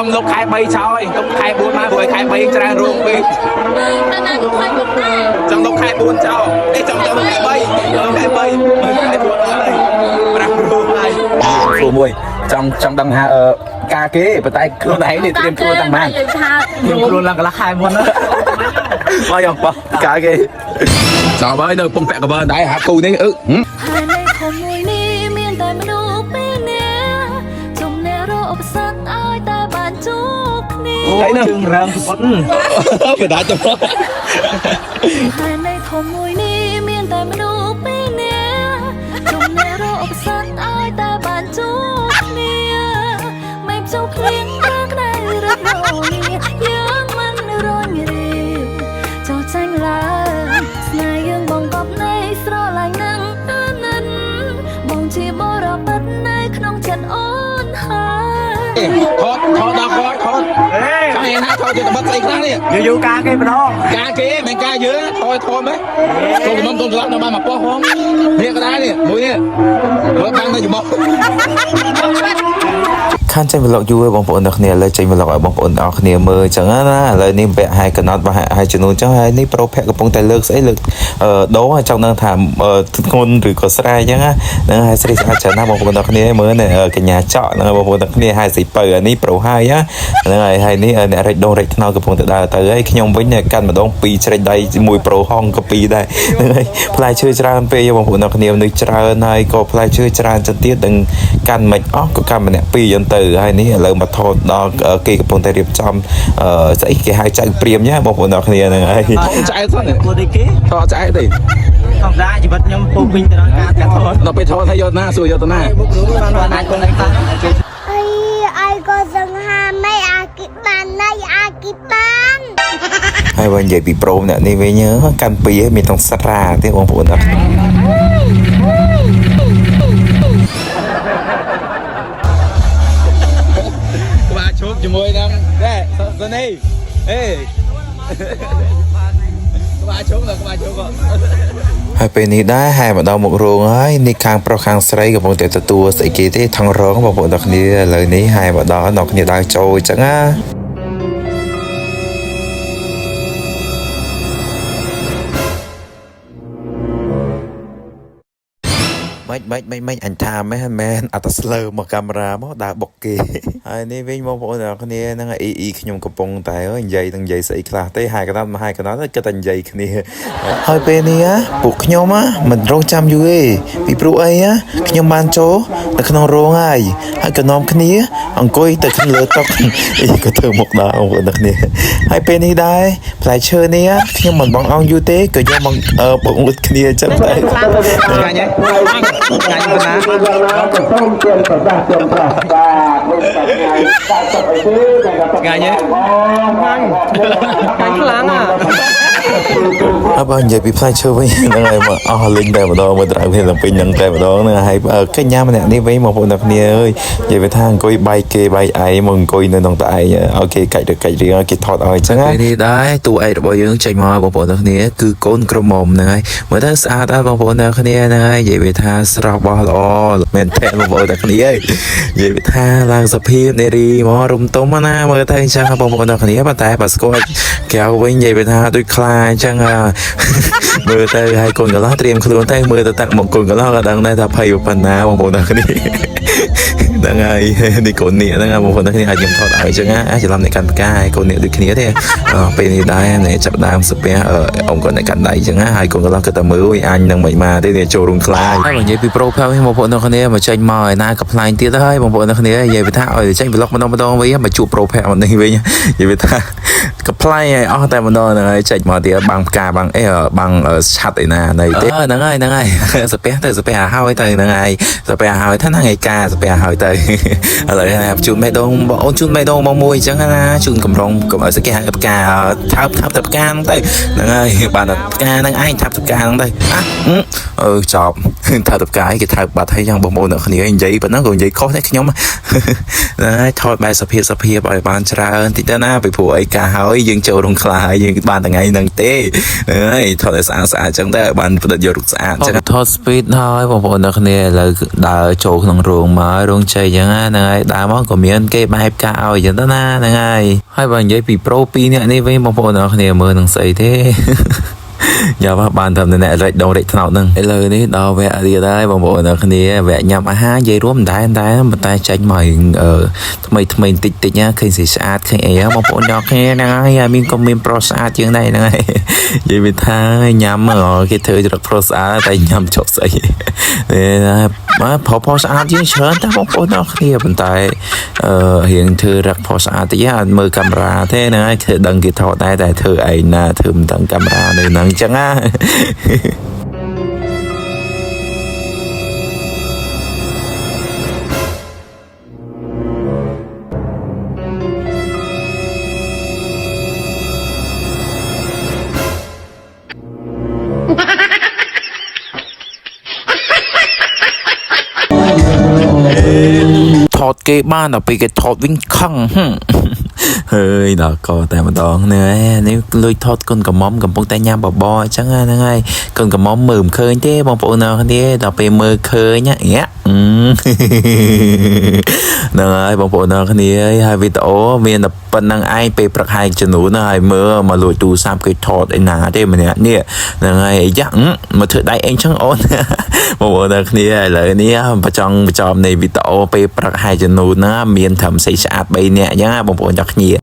សុំលុបខែ3ចោលឯងទុកខែ4មកព្រោះខែ3ច្រើនរោងពេក តែណាក៏ខ្លាចមុខដែរ ចង់លុបខែ4ចោលអេចង់ចង់លុបខែ3លុបខែ3ខែ4អត់ហើយប្រាំរោងហើយព្រោះមួយចង់ចង់ដឹងថាអឺការគេប៉ុន្តែខ្លួនឯងនេះត្រៀមខ្លួនតាំងបាន យើងថា ត្រៀមខ្លួនឡើងកន្លះខែមុនណាមកយកបោះការគេចោលហើយនៅពងពាក់កបើដែរហាគូនេះអឺ ហើយនៅធំមួយនេះមានតែមនុស្សពីរនាក់ជំនះរកឧបសគ្គឲ្យតែបានជួបគ្នា ហើយនោះ ជើងរើមសពុត បដាចំ ហើយនៅធំមួយនេះមានតែមនុស្សពីរនាក់ជំនះរកឧបសគ្គឲ្យតែបានជួបគ្នាមិនចូលគ្លៀងរាក្តៅរត់រងាយើងមិនរញរាបចោះចាញ់ឡើយស្នេហ៍យើងបងកប់នៃស្រឡាញ់នឹងអាណិតបងជាបរពិតនៅក្នុងចិត្តអូនហើយ ថតថតដល់ខថតចង់និយាយថាថតជាតបិតស្អីខ្លះនេះ យូរយូរការគេម្ដង ការគេមិនការយើងថយថយមែនកូនកំកូនច្រឡំនៅបានមកប៉ុស្ហងនេះក៏ដែរនេះមួយនេះមើលបាំងនៅច្បោះ ខានចេញ vlog យូរហើយបងប្អូនទាំងគ្នាឥឡូវចេញ vlog ឲ្យបងប្អូនទាំងអស់គ្នាមើលអញ្ចឹងណាឥឡូវនេះពាក់ហើយកណត់បើហើយចំនួនអញ្ចឹងហើយនេះប្រូភ័ក្រកំពុងតែលើកស្អីលើកអឺដូរហើយចង់ដឹងថាអឺធ្ងន់ឬក៏ស្រាយអញ្ចឹងណាហ្នឹងហើយស្រីស្អាតច្រើនណាស់បងប្អូនទាំងគ្នាមើលនេះកញ្ញាចក់ហ្នឹងហើយបងប្អូនទាំងគ្នាហើយស្រីពៅអានេះប្រូហើយណាហ្នឹងហើយហើយនេះអ្នករិចដូងរិចថ្នោតកំពុងតែដើរទៅហើយខ្ញុំវិញកាន់ម្ដងពីរជ្រែកដៃមួយប្រូហងក៏ពីរដែរហ្នឹងហើយផ្លែឈើច្រើនពេកបងប្អូនទាំងគ្នាមនុស្សច្រើនហើយក៏ផ្លែឈើច្រើនចឹងទៀតនឹងកាន់មិនអស់ក៏កាន់ម្នាក់ពីរចឹងទៅហើយនេះឥឡូវមកថតដល់គេកំពុងតែរៀបចំអឺស្អីគេហៅចៅព្រាមញ៉ាបងប្អូនទាំងគ្នាហ្នឹងហើយ ឆ្អែតសិន គួរដូចគេ ថតឆ្អែតទេ ធម្មតាជីវិតខ្ញុំពោពេញទៅដល់ការថត ដល់ពេលថតឲ្យយកណាសួរយកទៅណា បានអាចខ្លួនឯងតា អីអីក៏សង្ហាមិនអាគិបានណៃអាគិបាន ហើយបើនិយាយពីប្រូមអ្នកនេះវិញកាន់ពីហើយមានទាំងស្រាទេបងប្អូនទាំងគ្នា ក្បាលឈប់ជាមួយនឹងដែរសូនីអេក្បាលឈប់ដល់ក្បាលឈប់ក៏ ហើយពេលនេះដែរហែមកដល់មុខរោងហើយនេះខាងប្រុសខាងស្រីកំពុងតែទទួលស្អីគេទេថងរងបងប្អូនទាំងគ្នាឥឡូវនេះហែមកដល់អ្នកគ្នាដើរចូលអញ្ចឹងណា មិនមិនមិនមិនអញថាមែនមែនអត់ស្លើមកកាមេរ៉ាមកដើរបុកគេហើយនេះវិញបងប្អូនទាំងអស់គ្នាហ្នឹងអ៊ីអ៊ីខ្ញុំកំពុងតែនិយាយនឹងនិយាយស្អីខ្លះទេហើយកណ្ដាលមកហើយកណ្ដាលគិតតែនិយាយគ្នាហើយពេលនេះពួកខ្ញុំមិនរងចាំយូរទេពីព្រោះអីខ្ញុំបានចូលនៅក្នុងរោងហើយហើយក៏នាំគ្នាអង្គុយទៅខាងលើតុអ៊ីក៏ធ្វើមុខដល់បងប្អូនទាំងគ្នាហើយពេលនេះដែរផ្លែឈើនេះខ្ញុំមិនបងអង្គយូរទេក៏យកមកបងអួតគ្នាអញ្ចឹងដែរ ឆ្ងាញ់ហ៎ឆ្ងាញ់ប៉ុណ្ណា សូមជឿប្រសាសន៍ជឿប្រសាសន៍បាទមិនតែថ្ងៃ40អីទេតែ ឆ្ងាញ់ហ៎ ថ្ងៃខ្លាំងอ่ะ អើបើនិយាយពីផ្លែឈើវិញហ្នឹងហើយមកអស់លិញតែម្ដងមើលត្រៅគ្នាទាំងពេញហ្នឹងតែម្ដងហ្នឹងហើយកញ្ញាម្នាក់នេះវិញបងប្អូនទាំងគ្នាអើយនិយាយវាថាអង្គុយបែកគេបែកឯងមកអង្គុយនៅក្នុងតឯងឲ្យគេកាច់ឬកាច់រៀងឲ្យគេថតឲ្យអញ្ចឹងណានេះដែរតួឯករបស់យើងចេញមកបងប្អូនទាំងគ្នាគឺកូនក្រមុំហ្នឹងហើយមើលទៅស្អាតដែរបងប្អូនទាំងគ្នាហ្នឹងហើយនិយាយវាថាស្រស់បោះល្អមែនតើបងប្អូនទាំងគ្នាអើយនិយាយវាថាឡើងសភាពនារីមករំទុំណាមើលទៅអញ្ចឹងបងប្អូនទាំងគ្នាប៉ុន្តែបើស្គាល់ក្រៅវិញនិយាយវាថាដូចខ្លាអញ្ចឹង មើលទៅហើយកូនកន្លោះត្រៀមខ្លួនទៅមើលទៅតាក់មកកូនកន្លោះក៏ដឹងដែរថាភ័យប៉ុណ្ណាបងប្អូនទាំងគ្នាហ្នឹងហើយនេះកូននេះហ្នឹងបងប្អូនទាំងគ្នាអាចខ្ញុំថតឲ្យអញ្ចឹងណាច្រឡំអ្នកកាន់ផ្កាហើយកូននេះដូចគ្នាទេពេលនេះដែរអ្នកចាប់ដើមសាពះអង្គគាត់អ្នកកាន់ដៃអញ្ចឹងណាហើយកូនកន្លោះក៏តែមើលអញនឹងមិនមកទេនេះចូលរុងខ្លាចហើយនិយាយពីប្រូផៅបងប្អូនទាំងគ្នាមកចេញមកឯណាក៏ផ្លាញទៀតហើយបងប្អូនទាំងគ្នានិយាយពីថាឲ្យចេញប្លុកម្ដងម្ដងវិញមកជួបប្រូផៅមកនេះវិញនិយាយពីថាក៏ផ្លាញឲ្យអស់តែម្ដងហ្នឹងហើយចេញមកទៀតបាំងផ្កាបាំងអីបាំងឆាត់ឯណាណីទេហ្នឹងហើយហ្នឹងហើយសាពះទៅសាពះឲ្យហើយទៅហ្នឹងហើយសាពះឲ្យថាថ្ងៃការសាពះឲ្យទៅឥឡូវជូនមេដងបងអូនជូនមេដងបងមួយអញ្ចឹងណាជូនកម្រងកុំឲ្យសគេហៅផ្កាថើបថើបតែផ្កាហ្នឹងទៅហ្នឹងហើយបានតែផ្កាហ្នឹងឯងថើបតែផ្កាហ្នឹងទៅអាអឺចប់ថើបតែផ្កាឯងគេថើបបាត់ហើយយ៉ាងបងប្អូនអ្នកគ្នានិយាយប៉ុណ្ណឹងក៏និយាយខុសដែរខ្ញុំហ្នឹងហើយថតបែបសភាពសភាពឲ្យបានច្រើនតិចទៅណាពីព្រោះអីការហើយយើងចូលរងខ្លាហើយយើងបានថ្ងៃហ្នឹងទេហើយថតឲ្យស្អាតស្អាតអញ្ចឹងទៅឲ្យបានផ្ដិតយករូបស្អាតអញ្ចឹងថត speed ហើយបងប្អូនអ្នកគ្នាឥឡូវដើរចូលក្នុងរោងមករោងចេញ អីចឹងណាហ្នឹងហើយដើរមកក៏មានគេបែបផ្កាឲ្យអញ្ចឹងទៅណាហ្នឹងហើយហើយបើនិយាយពីប្រូពីរនាក់នេះវិញបងប្អូនទាំងអស់គ្នាមើលនឹងស្អីទេ យ៉ាប់បានត្រឹមតែអ្នករិចដងរិចថ្នោតហ្នឹងឥឡូវនេះដល់វគ្គទៀតហើយបងប្អូនទាំងគ្នាវគ្គញ៉ាំអាហារនិយាយរួមមិនដែរដែរប៉ុន្តែចេញមករៀងអឺថ្មីថ្មីបន្តិចតិចណាឃើញស្អាតស្អាតឃើញអីហ៎បងប្អូនទាំងគ្នាហ្នឹងហើយហើយមានក៏មានប្រុសស្អាតជាងដែរហ្នឹងហើយនិយាយវាថាញ៉ាំគេធ្វើច្រឹកប្រុសស្អាតតែញ៉ាំចុកស្អីនេះណាបាទប្រុសប្រុសស្អាតជាងច្រើនតែបងប្អូនទាំងគ្នាប៉ុន្តែអឺរៀងធ្វើរឹកប្រុសស្អាតតិចអត់មើលកាមេរ៉ាទេហ្នឹងហើយធ្វើដឹងគេថតដែរតែធ្វើឯងណាធ្វើមិនដឹងកាមេរ៉ានៅហ្នឹងអញ្ចឹងណា ថតគេបានដល់ពេលគេថតវិញខឹងហឹមហើយដល់កតែម្ដងនេះនេះលួចថតកូនកំមុំកំពុងតែញ៉ាំបបរអញ្ចឹងហ្នឹងហើយកូនកំមុំមើលមិនឃើញទេបងប្អូនអ្នកគ្នាដល់ពេលមើលឃើញញ៉ាហ្នឹងហើយបងប្អូនអ្នកគ្នាហើយវីដេអូមានតែប៉ុណ្្នឹងឯងពេលព្រឹកហើយចំនួនហើយមើលមកលួចទូរស័ព្ទគេថតឯណាទេម្នាក់នេះហ្នឹងហើយអាយ៉ាមកធ្វើដៃអីចឹងអូន បងប្អូនអ្នកគ្នាឥឡូវនេះបញ្ចង់បញ្ចប់នៃវីដេអូពេលព្រឹកហើយចំនួនណាមានត្រឹមស្អីស្អាត3នាក់អញ្ចឹងណាបងប្អូនទាំងគ្នា។